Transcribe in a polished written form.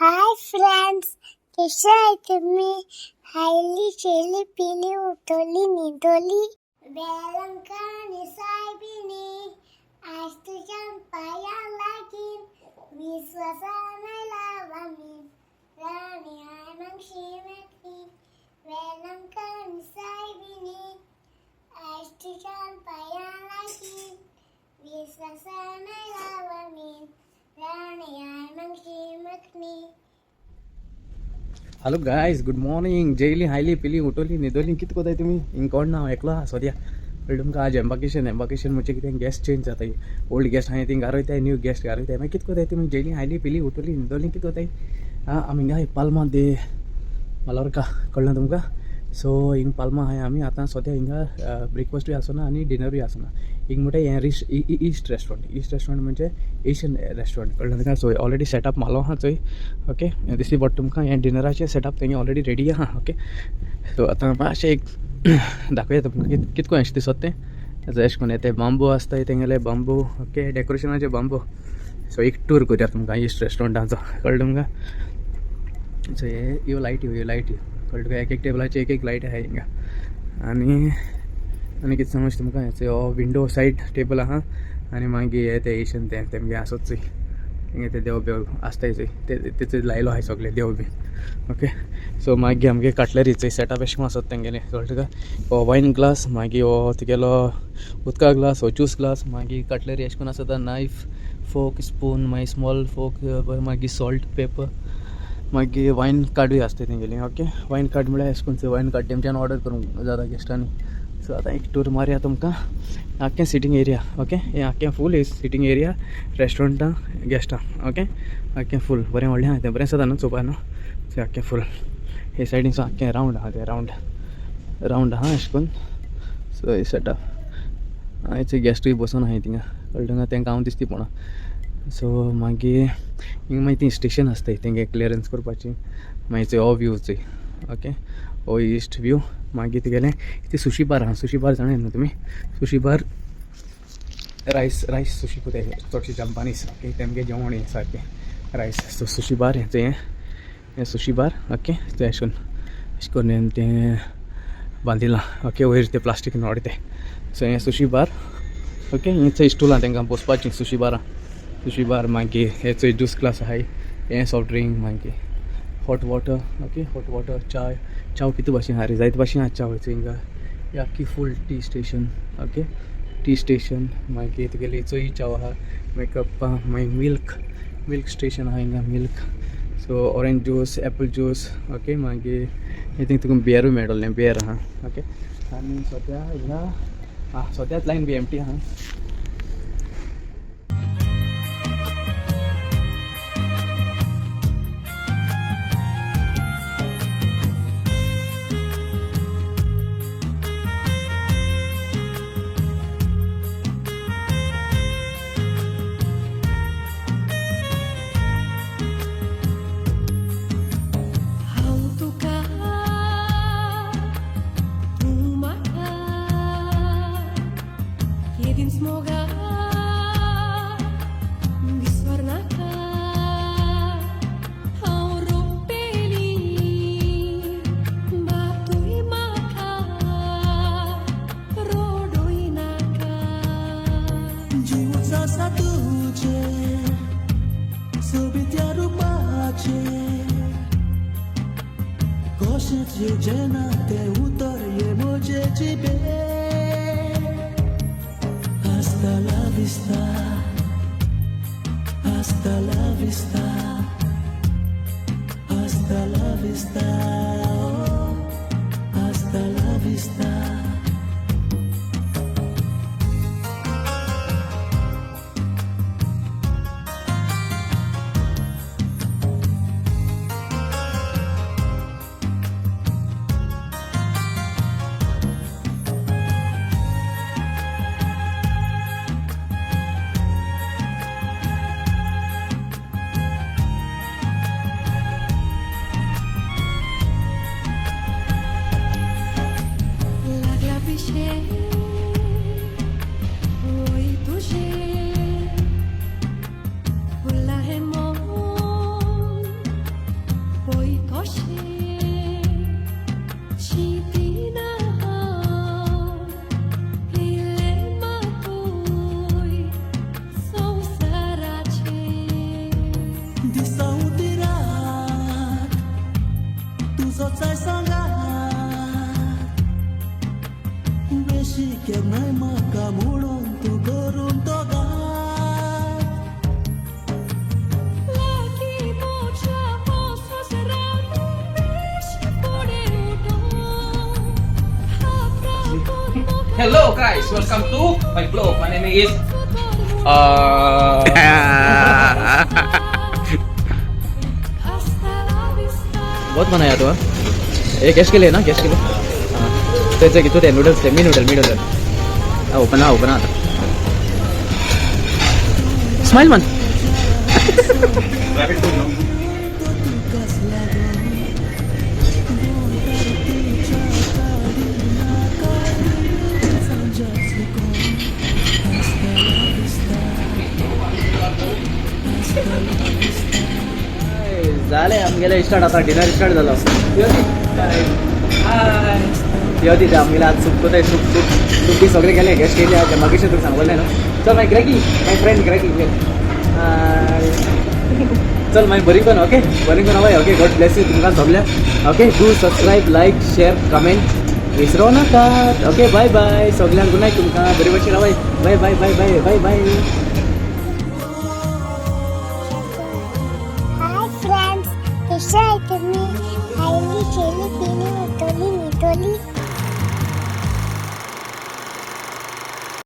Hi friends, कशे आहे तुम्ही? हायली शेली पिली उठवली न्हिदोली. वेलंकानी सायबिणी, आज तुझ्या पाया लागीन विश्वासान लावामी राणी I मागशी मेकली. वेलंकानी सायबिणी, आज तुझ्या पाया लागीन विश्वासान लावामी राणी I मागशी मखनी. Hello guys, good morning. जेयली, हायली, पिली, उठवली, न्हिदोली. कितें कोताय तुमी? हिंग कोण ना, हांव एकलो आहा सद्या. कळ्ळें तुमकां? आज एम्बाकेशन. एम्बाकेशन म्हणजे कितें? गेस्ट चेंज जाताय. ओल्ड गेस्ट आहाय ती घार वयताय, न्यू गेस्ट घार वयताय. मागीर कितें कोताय तुमी? जेयली, हायली, पिली, उठवली, न्हिदोली, कितें कोताय? आं, आमी हिंगा पाल्मा दे मालोर्का. कळ्ळें तुमकां? सो हिंग पाल्मा आहाय आमी आतां सद्या. हिंगा ब्रेकफास्टूय आसना आनी डिनरूय आसना. हिंग म्हणटा हें रिश इस्ट रेस्टॉरंट. इस्ट रेस्टॉरंट म्हणजे एशियन रेस्टॉरंट. कळ्ळें तुमकां? सो ऑलरेडी सेटअप मालो आहा चोय. ओके, हें दिश्टी पडटा तुमकां. हें डिनराचें सेटअप तेंगे ऑलरेडी रेडी आहा. ओके, सो आतां मातशें एक दाखोवया तुमकां कितको अशें दिसत तें. एशें कोन्न ते बांबू आसताय तेंगेले, बांबू. ओके, डेकोरेशनाचे बांबू. सो एक टूर करया तुमकां इस्ट रेस्टॉरंटाचो. कळ्ळें तुमकां? सो हे ह्यो लायटी, ह्यो लायटी. कळ्ळें तुका? एक एक टेबलाचे एक एक लायट आहा हिंगा. आनी आनी कितें समज तुमकां, हो विंडो सायड टेबल आहा. आनी मागीर हे ते एशियन ते तेमगे आसत चोय हिंगा, ते देव बेव आसताय चोय, ते तेचे लायलो आहाय सगळे देव बी. ओके, सो मागीर आमगे कटलरीचो सेटअप एशें आसत तेंगेलें. कळ्ळें तुका? हो वायन ग्लास, मागीर हो तुगेलो उदका ग्लास, हो ज्यूस ग्लास. मागीर कटलरी एशें करून आसता, नायफ, फोक, स्पून, मागीर स्मॉल फोक, मागीर सॉल्ट, पेपर, मागीर वायन कार्डूय आसता तेंगेली. ओके, वायन कार्ड म्हळ्यार एशें कोन्न वायन कार्ड तेमच्यान ऑर्डर करूंक जाता गेस्टांनी. सो आतां एक टूर मारया तुमकां. आख्खें सिटींग एरिया. ओके, हें आख्खें फूल सिटींग एरिया रेस्टॉरंटां गेस्टां. ओके, आख्खें फूल बरें व्हडलें आहा तें. बरें दिसता न्हू चोवपा न्हू? सो आख्खें फूल हे सायडीन. सो आख्खें रावंड आहा तें, रावंड रावंड आहा एशें कोन्न. सो हे सेटअप आयचे गेस्टूय बसून आहाय थिंगा. कळ्ळें तुमकां? तेंकां हांव दिसती पडना. सो मागीर हिंगा मागीर ती स्टेशन आसताय तेंगे क्लियरन्स करपाची. मागीर हो व्यू चोय. ओके, हो इस्ट व्यू. मागीर तुगेलें ती सुशी बार आहा. सुशी बार जाणाय न्हू तुमी? Sushi bar, rice rice Sushi कोताय चडशे जपानीस. ओके, तेमगे जेवण हें सारकें रायस. सो सुशी बार हें चोय, हें सुशी बार. ओके, तें अशें करून अशें करून तें बांदिलां. ओके, वयर तें प्लास्टीक नोड तें. सो हें सुशी बार. ओके, हें चोय स्टुलां तेंकां बसपाचीं सुशी बारां. सुशी बार. मागीर हे चोय ज्यूस ग्लास आहाय, हें सॉफ्ट ड्रिंक, मागीर hot water. Okay, hot water, चाय. चाव कितू भाशेन आहा रे, जायते भाशेन आहा चाव हिंगा. ही आख्खी full tea station. Okay, tea station. मागीर तुगेली चोय चाव आहा, मागीर कप्पां, मागीर मिल्क, मिल्क स्टेशन आहा हिंगा, milk. So orange juice, apple juice. Okay, मागीर थिंग तुका बियरूय मेळटलें, बियर आहा. ओके, आनी सद्या हिंगा आं सद्याच लायन बी एमटी आहा. हांव तुका, तूं म्हाका, येदींच मोगा विसरनाका. हांव रोखतेली बातूय म्हाका रोडूय नाका. जीवच आसा तुजे सोबीत रुपाचे, कशेंच येवचें ना तें उतर ये म्हजे जिबे. Hasta la vista, hasta la vista, hasta la vista, oh, hasta la vista. Hello guys, welcome to my vlog. My name is Hasta la vista. बहुत बनाया तो ये गेस्ट के लिए ना, गेस्ट के लिए. हाँ, ते कितू ते नूडल्स ते मी नूडल, मी नूडल. हा, ओपन, हा ओपन. आता स्माईल मन. जालें आमगेलें स्टार्ट आतां डिनर स्टार्ट जालो. यो ती आमगेले आज सूप कोताय, सूप सूप सूप बी सगळें गेले. गेस्ट येयले आज मागीर तुका सांगलें न्हू. चल मागीर ग्रेकी, माय फ्रेंड ग्रेकी. चल मागीर बरी कोन. ओके, बरी कोन बाय. ओके, गॉड ब्लेस you तुमकां सगळ्यांक. Okay, do subscribe, like, share, comment विसरो नाकात. ओके, बाय बाय सगळ्यांक. गुड नायट तुमकां. बरी भशेन रावाय. Bye bye bye bye bye bye. Hi friends, कसे आहे तुम्ही? हायली शेली पिली उठवली निधोली.